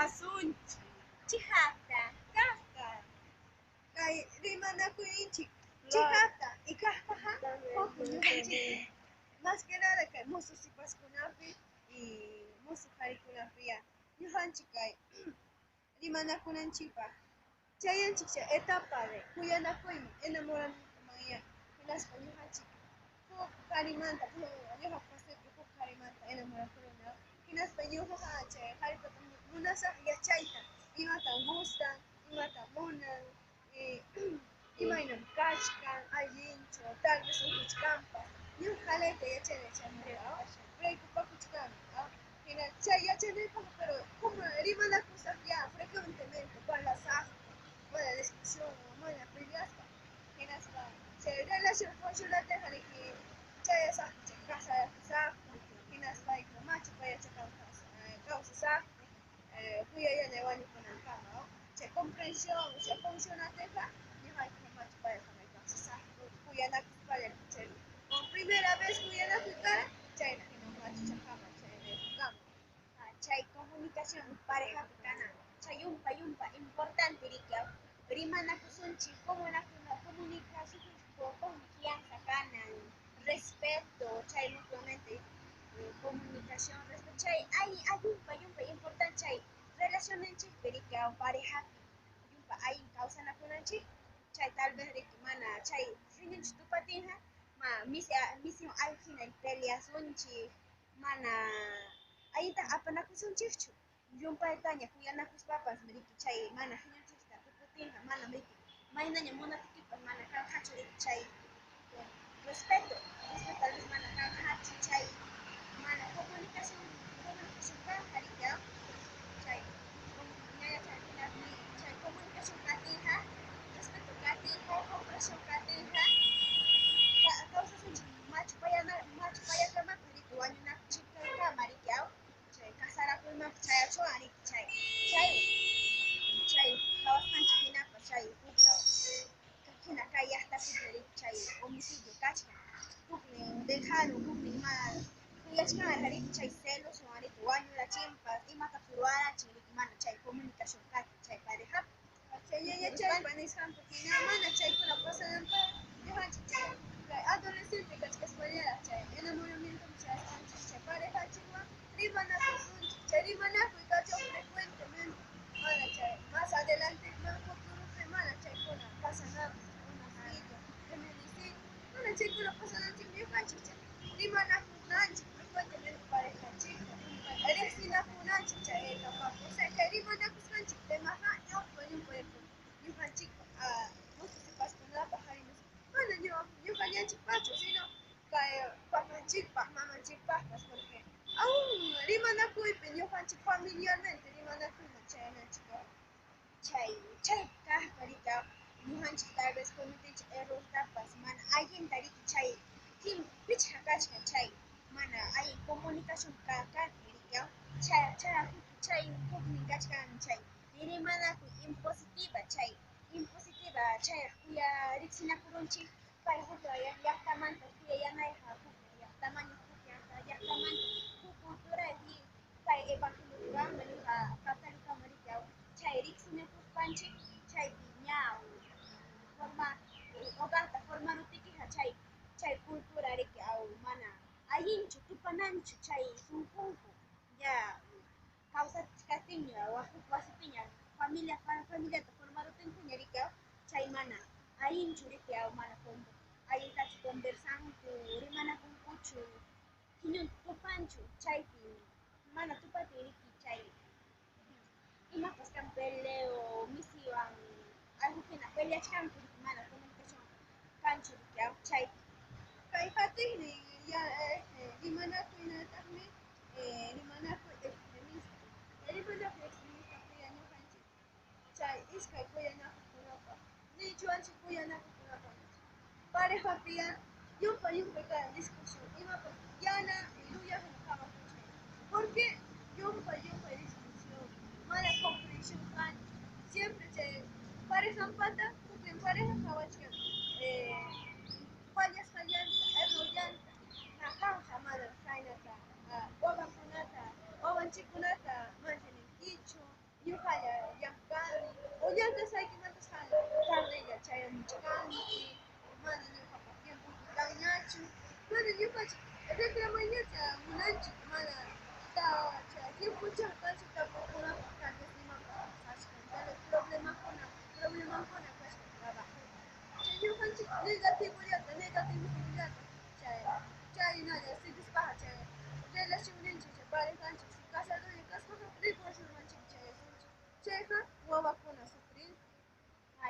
Kasunchik. Chiqapta. Kaqta. Kay rimanakuyninchik chiqapta y kaqpaqa huk ñuqanchikpi más que nada kay musu sipaskunapi y musu qarikunapi ya ñuqanchik kay rimanakunanchikpaq chayanchik chay etapa de kuyanakuyman enamoramientoman ya hinaspa ñuqanchik huk qarimanta, ñuqa pasaypi huk qarimanta enamorakuruni, hinaspa ñuqaqa chay qaripata munasaq yachayta imatam gustan, imatam munan, imaynam kachkan, allinchu, tal vez unquchkanpas, ñuqa qalayta yachani chaymantaqa preocupakuchkani, hina chay yachanaypaq pero como rimanakusaq ya frecuentemente parlasaqku, mana discusión, mana peleaspa, hinaspa chay relación funcionateqa riki chayasaqku chay casarakusaqku, hinaspa machu payacha kawsasaqku, kuyayllana wañukunankama, chay comprensión, chay funcionateqa ñuqayku machu payakama kawsasaqku, kuyanakuspalla chay como primera vez kuyanakuy kara chayna hina machuchakama chayanaykukama. Chay comunicación parejapi kanan chay yumpa yumpa importante riki rimanakusunchik comunicasunchik confianza kanan, respeto, chay mutuamente comunicación, respeto, chay ay yumpa yumpa importante chay relacionninchikpi riki parejapi yumpa allin kawsanakunanchik chay tal vez riki mana chay riñunchik tupatinqa ma misi misiwan ayuq hina peleasunchik mana allinta apanakusunchikchu llumpaytaña kuyanakuspapas riki chay mana riñunchikta tukutinqa mana riki maynaña munaptikipas mana kanqachu riki chay respeto, respeto tal vez mana kanqachu chay mana comunicación comunicación kanqa riki chay chay comunicación katinqa, respeto katinqa, comprensión katinqa kawsasunchik machu payana machu payakamapas riki wañunakuchikkama riki chay casarakuymanpas chayachuwan riki chay chay chay qhawasqanchik hinapas chay huklaw hina kay llaqtapi riki chay homicidio kachkan huknin dejarun huknin mana kuyachkanraq riki chay celoswan riki wañurachinpas imatapas ruwarachin riki mana chay comunicación katin chay parejapi. Chay ñañachaypa nisqanpi hina mana chaykuna pasananpaq ñuqanchik chay kay adolescente kachkaspallaraq chay enamoramientoman chayasqanchik chay parejanchikwan rimanakusunchik, chay rimanakuy kachun frecuentemente mana chay más adelante futuropi mana chaykuna pasananpaq, homicidio, feminicidio, mana chaykuna pasananchik ñuqanchik chay rimanakunanchik frecuentemente parejanchikwan, riqsinakunanchik chay etapapi, osea chay rimanakusqanchik temaqa ñawpa llumpay ñuqanchikpaq musu sipaskunapaq qhari mana ñuqallanchikpaqchu sino kay papanchikpaq mamanchikpaqpas porque aún rimanakuypi ñuqanchik familiarmente rimanakuyman chayananchik. Chay chay kaqpa riki ñuqanchik tal vez cometenchik errortapas mana allinta riki chay pichqa kachkan chay mana allin comunicación katin riki chay chay chay huknin kachkan chay rimanakuy impositiva chay impositiva chay kuya riqsinakurunchik pay huk llaqtamanta kuyayanayqa huk llaqtaman huk llaqtamanta huk cultura pay evangélico kanman ñuqa católica riki chay riqsinakuspanchik chaypi ña forma hogarta formaruptikiqa chay chay cultura riki aw mana allinchu tupananchu chay sunqunku ya kawsachkaptinña huk wasipiña familia familiata formarutinkuña riki chay mana allinchu riki mana allintachu conversanku rimanakunkuchu hiñunta tupanchu chaypi mana tupatin riki chay imapas kan peleo misiwan algo hina peleachkanku riki mana comunicación kanchu riki chaypi. Kay qatiqnin ya rimanakuynataqmi rimanakuy extremista. Rimanakuy extremista ñuqanchik chay iskay kuyanakuqkunapaq nichuwanchik kuyanakuqkunapaq parejapiya llumpay llumpay karan discusión imapas yana llulla hina qhawakuchkan porque llumpay llumpay discusión mana comprensión kanchu siempre chay parejanpata huknin pareja qhawachkan fallasqallanta errorllanta qamqa mana khaynata wawakunata wawanchikkunata manteninkichu ñuqanchik tapukunapaq tal vez imapas pasachkan, tal vez problemakuna kachkan trabajopi. Chay ñuqanchik negativollata, negativismollata chay chaynalla seguispaqa chay relacionninchik chay parejanchik si casadoña kaspaqa divorciomanchik chayasunchik. Chayqa wawakuna sufrin.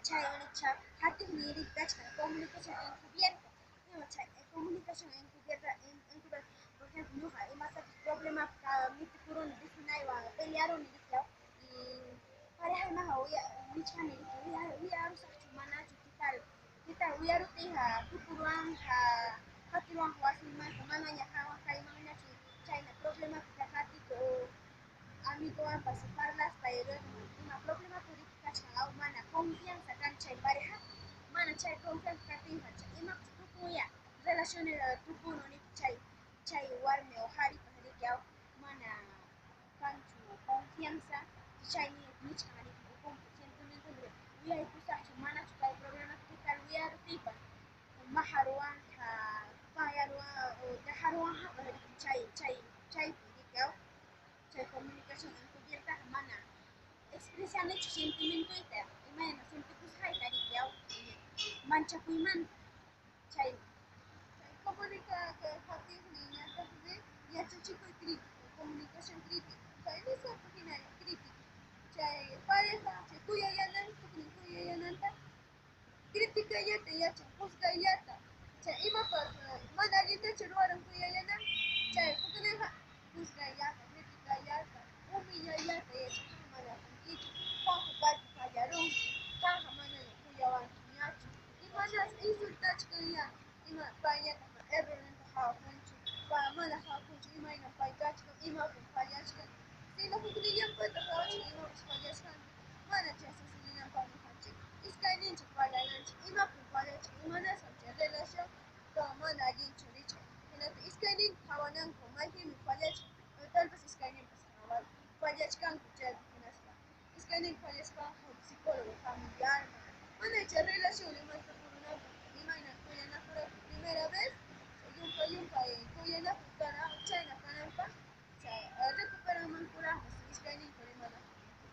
Chay unicha qatiqnin kachkan comunicación encubierta. Ima chay comunicación encubierta, encubierta, por ejemplo, ñuqa imatapas problemapi mitikuruni vecinaywan pelearuni riki y parejaymanqa nichkani riki uyarusaqchu manachu, qué tal qué tal uyaruptiyqa tukuruwanja, qatiruwanja wasinmanta, manaña qanwan kaymanñachu, chayna problemapi qatiku o amigowanpas parlaspa ima problemapi riki kachkan aw mana confianza kan chay parejapi, mana chay confianza kaptinqa chay imapas tukunya relaciones tukurun riki chay chay warmi o qharipaq riki aw mana kanchu confianza, chaymi nichkan riki ukunpi sentimiento uyaykusaqchu manachu kay problemapi, qué tal uyaruptiypas maqaruwanja, payaruwan o dejaruwanjapas riki chay chay chaypi riki aw chay comunicación encubiertaqa mana expresanichu sentimientoyta imayna sentikusqayta riki aw manchakuymanta chay. Chay comunica qatiqnin ñataqmi yachachikuy crítico, comunicación crítica. Chay nisqapi hinalla crítica. Chay pareja chay kuyayanan huknin kuyayananta criticayllata yachan, juzgayllata. Chay imapas mana allintachu ruwarun kuyayanan, chay hukninqa juzgayllata, criticayllata, humillayllata yachan. Qam mana atinkichu, qamqa kaypi fallarunki, qamqa manaña kuyawankiñachu. Imanas insultachkanya, ima payñataq errorninta qawakunchu, mana qawakunchu imayna pay kachkan, imapim fallachkan, sino huknillanpata qawachkan imapas fallasqanta. Mana chay sucedinanpaq ñuqanchik iskayninchik parlananchik, imapim fallachkan, imanasqam chay relación mana allinchu richkan. Hinaptin iskayninku qawananku maypimi fallachkan, tal vez iskayninpas fallachkanku chaypi hinaspa iskayninku fallaspanku psicólogo familiarman. Mana chay relación imayna imayna kuyanakuraku primera vez, llumpay llumpay kuyanakuq kana chayna kananpaq chay recuperanmankuraqmi iskayninku rimanakuptinku.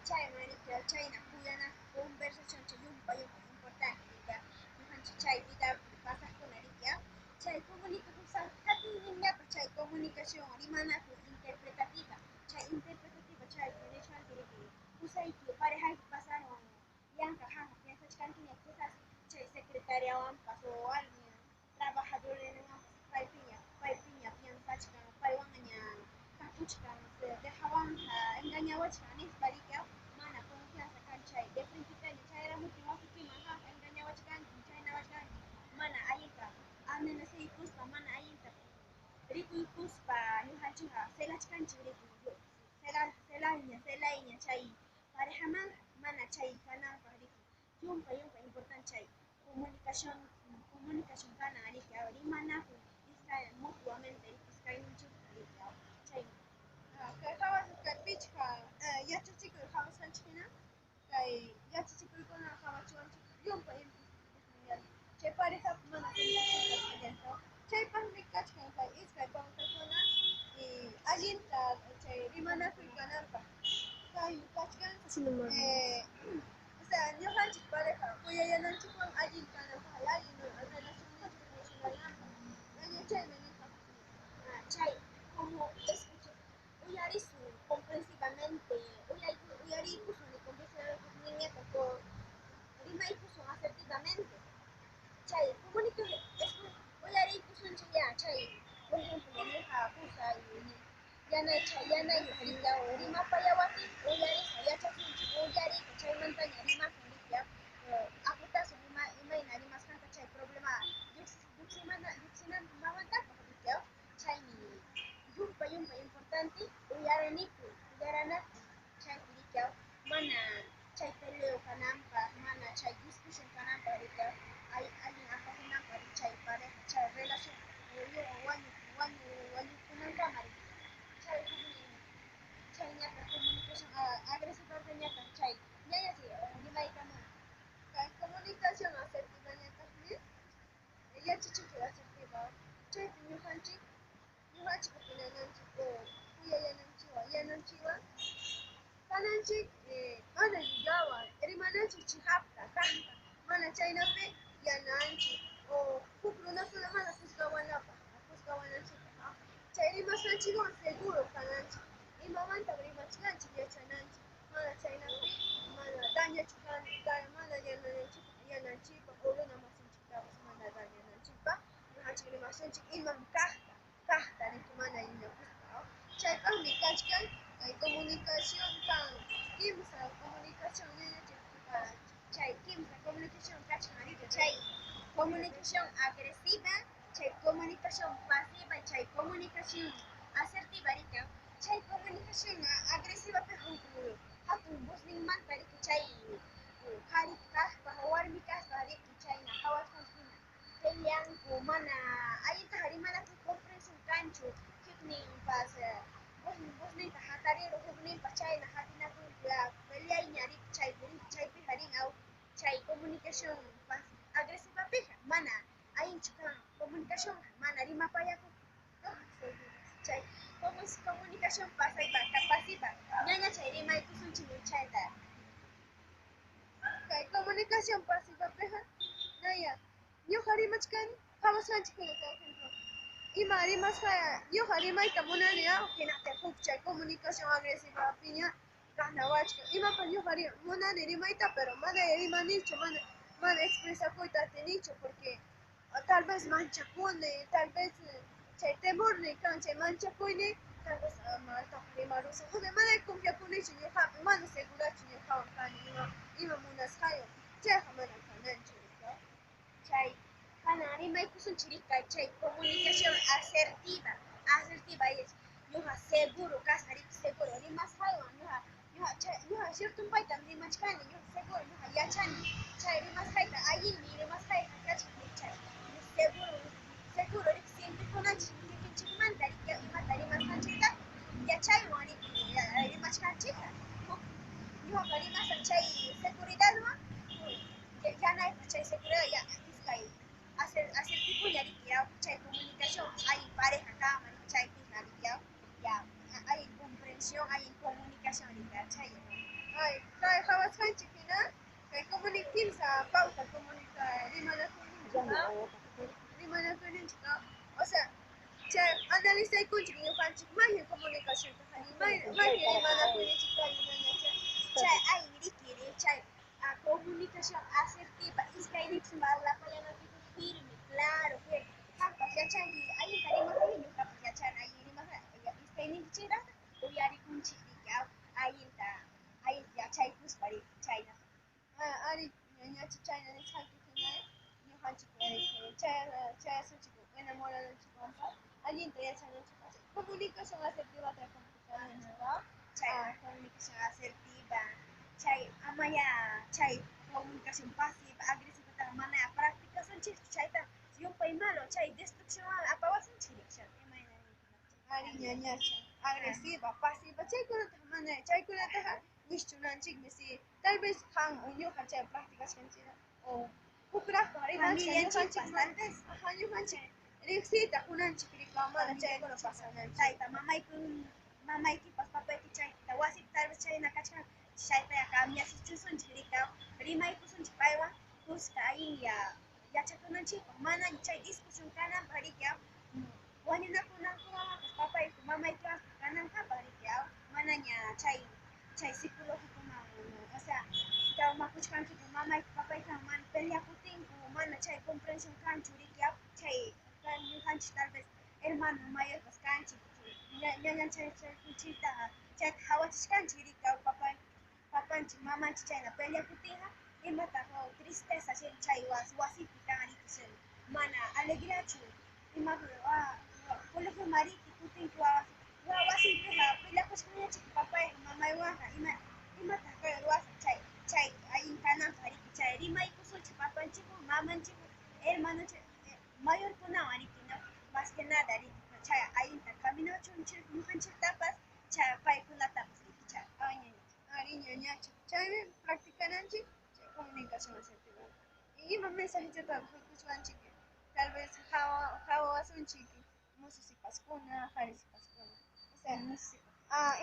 Chayman riki chayna kuyanakuq conversación chay llumpay llumpay importante riki ñuqanchik chay vidapi pasaqkuna riki chay comunicación qatiqninñataq chay comunicación rimanakuy interpretativa, chay interpretativa chaypi nichkanki riki qusayki parejayki pasarun yanqa qamqa piensachkankiña quizás chay secretariawanpas o alguien trabajadorninwanpas paypiña paypiña piensachkan paywanña kapuchkan dejawanja engañawachkan nispa riki mana confianza kan chay de frentetaña chayaramutin wasikiman qamqa engañawachkanki chaynawachkanki mana allinta amenazaykuspa mana allinta rikuykuspa ñuqanchikqa celachkanchik riki celayña celayña chay parejamanta mana chay kananpaq riki llumpay llumpay importante chay comunicación comunicación kanan riki rimanakuy iskay mutuamente iskayninchikta riki chay. Kay qawasqa kay pichqa yachachikuy qawasqanchik hina kay yachachikuykuna qawachiwanchik llumpay chay parejapi mana kasqallanta. Chaypaqmi kachkan kay iskay pawtakuna y allinta chay rimanakuy kananpaq. Kaymi kachkan o sea ñuqanchik pareja kuyayananchikwan allin kananpaq, allin relacionninchik funcionananpaq. Chaymi ninqa. Chay como escucha uyarisun comprensivamente uyariykusun comprensivamente rimaykusun asertivamente chay comunica uyariykusunchik ya chay por ejemplo ñuqa qusay yanaycha yanaypaq riki rimapayawaptin uyarisa yachasunchik uyariyta chaymantaña rimasun riki aputasun imayna rimasqanta chay problema lluqsinanmantapas riki chaymi llumpay llumpay importante uyaraniku uyaranakuy chaypi riki mana chay peleo kananpaq mana chay discusión kananpaq riki allin apakunanpaq chay pareja chay relación wañu wañu wañukunankama riki chay huknin chayñataq. Kananchik mana llullawan, rimananchik chiqapta, kaqta, mana chaynapi yananchik o huk runakuna mana juzgawanapaq, juzgawananchikpaq. Chay rimasqanchikwan seguro kananchik, imamantam rimachkanchik yachananchik, mana chaynapi mana dañachu mana yananchikpaq o runa masinchiktapas mana dañananchikpaq, ñuqanchik rimasunchik imam kaqta, kaqta riki mana llullakuspa. Chaypaqmi kachkan kay comunicación kan, kimsa comunicación ñañachik. Chay kimsa comunicación kachkan riki, chay comunicación agresiva, chay comunicación pasiva, chay comunicación asertiva riki. Chay comunicación agresiva pe huk hatun vozninmanta riki, chay qhari kaspa warmi kaspa riki, chayna qhawasqanchik hina peleanku, mana allintaqa rimanakuy comprensión kanchu, hukninpas vozninta hatarirun, hukninpas chayna hapinakunku, peleayña riki chaypi riki, chaypiqa rin aw chay comunicación agresivapiqa mana allinchu kan comunicación, mana rimapayakunku. Chay comunicación pasiva, pasiva ñaña chay rimaykusunchik chayta. Kay comunicación pasivapiqa naya ñuqa rimachkani qhawasqanchik hina, por ejemplo, ima rimasqa ñuqa rimayta munani, hinaptin huk chay comunicación agresivapiña ganawachkan, imapas ñuqa munani rimayta, pero mana rimanichu, mana expresakuyta atinichu, porque tal vez manchakuni, tal vez chay temorniy kan, chay manchakuyniy, tal vez maltaqa rimarusaq, mana confiakunichu ñuqapi, mana segurachu ñuqawan kani ima munasqaywan, chayqa mana kananchu. Chay kanan rimaykusunchik riki chay comunicación asertiva, asertiva es ñuqa seguro kasqa riki, seguro rimasqaywan, ñuqa ciertompaytam rimachkani, ñuqa seguro, ñuqa yachani chay rimasqayta, allinmi rimasqayqa kachkan, chay seguro, seguro riki sientekunanchik kikinchikmanta riki, imata rimasqanchikta yachaywan riki rimachkanchikta. Ñuqaqa rimasaq chay seguridadwan, yanaypaq chay seguridad ya iskay asertivoña riki, chay comunicación allin pareja kanman riki, chaypina riki, ya allin comprensión, allin comunicación riki, chay. Ay, kay qhawasqanchik hina kay kimsa pauta comunica rimanakuyninchik, o sea, chay analizaykunchik ñuqanchik mayqin comunicacionta mayqin rimanakuyninchik ñañacha. Chay allin riki, chay comunicación asertiva, iskayninchik parlapayanakuy firme, claro, firme, qampas yachanki allinta rimasqayki, ñuqapas yachani allin rimasqayta, iskayninchikchikta uyarikunchik riki, allinta allinta yachaykuspa riki, chayna. Ari ñañacha, chayna nisqayki hina ñuqanchik chayasunchik enamorananchikwanpas allinta yachananchik comunicación asertivata practicananchik. Chay comunicación asertiva, chay amaya chay comunicación pasiva, agresivataqa mana practicasunchikchu, chayta llumpay malo, chay destrucción apawasunchik riki. Imayna Ari ñañacha, agresiva, pasiva, chaykunataqa mana, chaykunataqa wischunanchikmi, si tal vez qam o ñuqa chay practicasqanchik o hukraqpaq rimachkan ñuqanchik tal vez aja ñuqanchik riqsiyta qunanchik riki, mana chaykuna pasananchik. Tayta mamaykipas papayki chayta wasipi tal vez chayna kachkan, chayta cambiachisunchik riki, rimaykusunchik paywan kuska allinya yachakunanchikpaq, manaña chay discusión kananpaq riki, wañunakunankumanpas papayki mamaykiwanpas kanankapaq riki, manaña chay chay psicológicoman, o sea, traumakuchkankiku mamayki papaykiwan mana peleakutinku, mana chay comprensión kanchu riki, chay ñuqanchik tal vez hermano mayorpas kanchik, ñañanchikta chayta qhawachichkanchik riki, papanchik mamanchik chayna peleakutinqa imataq tristeza chay wasipi kan riki, mana alegriachu imapi colegioman riki kutinki wasinpiqa peleakushkanñachik papayqa mamaywanqa, imataq kay ruwasaq chay chay allin kananpaq riki, chay rimaykusunchik papanchikwan mamanchikwan hermanonchik mayorkunawan riki, no más que nada riki, chay allinta caminachunchik ñuqanchiktapas chay paykunatapas riki chay. Ari ñañacha, chaymi practicananchik chay comunicación asertiva. Y ima mensajechataq quykuchwanchik tal vez qhawawasunchik musu sipaskuna, qhari sipaskuna, o sea,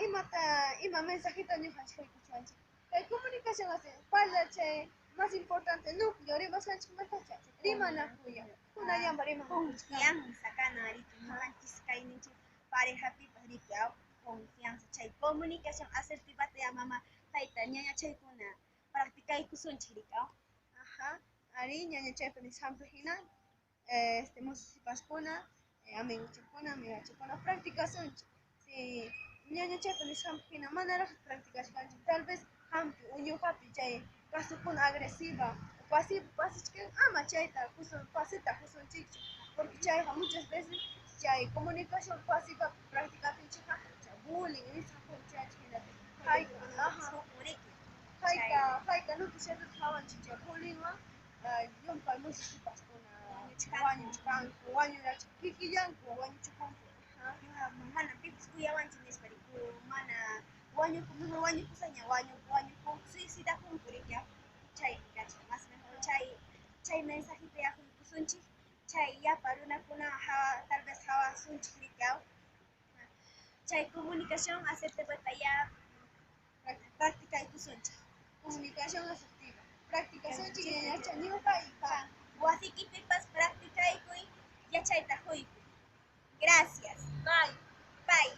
Imata ima mensajita ñuqanchik quykuchwanchik kay comunicación así parla chay más importante núcleo rimasqanchikmantacha rimanakuya kunallanpa rimanakuchkan. Confianza kanan riki ñuqanchis kayninchik parejapipas riki aw confianza chay comunicación asertivata ya mama tayta ñañachaykuna practicaykusunchik riki aw. Ajá, arí ñañachaypa nisqanpi hina musisipaskuna, amiguchikuna, amigachikuna practicasunchik si ñañachaypa nisqanpi hina manaraq practicashkanchik tal vez qampi o ñuqapi chay casukuna agresiva o pasiva pasachkan ama chayta pasita qusunchikchu porque chayqa muchas veces chay comunicación pasiva practicaptinchikqa chay bullying nisqa chaychik hinapis hayka ajá riki hayka hayka noticiata qhawanchik chay bullyingwan llumpay musisipaskuna wañuchkanku wañurachik kikillanku wañuchikunku. Mana pipas kuyawanchik nispa riki mana wañuku mejor wañukusaqña wañuku wañukunku suicidakunku riki chaymi kachkan mas mejor chay chay mensajita yaquykusunchik chay llapa runakuna hawa tal vez hawasunchik riki aw chay comunicación asertivata ya practicaykusunchik. Comunicación asertiva practicasunchik ñañacha ñuqa y qam. Wasikipipas practicaykuy yachayta quykuy. Gracias. Bye. Bye.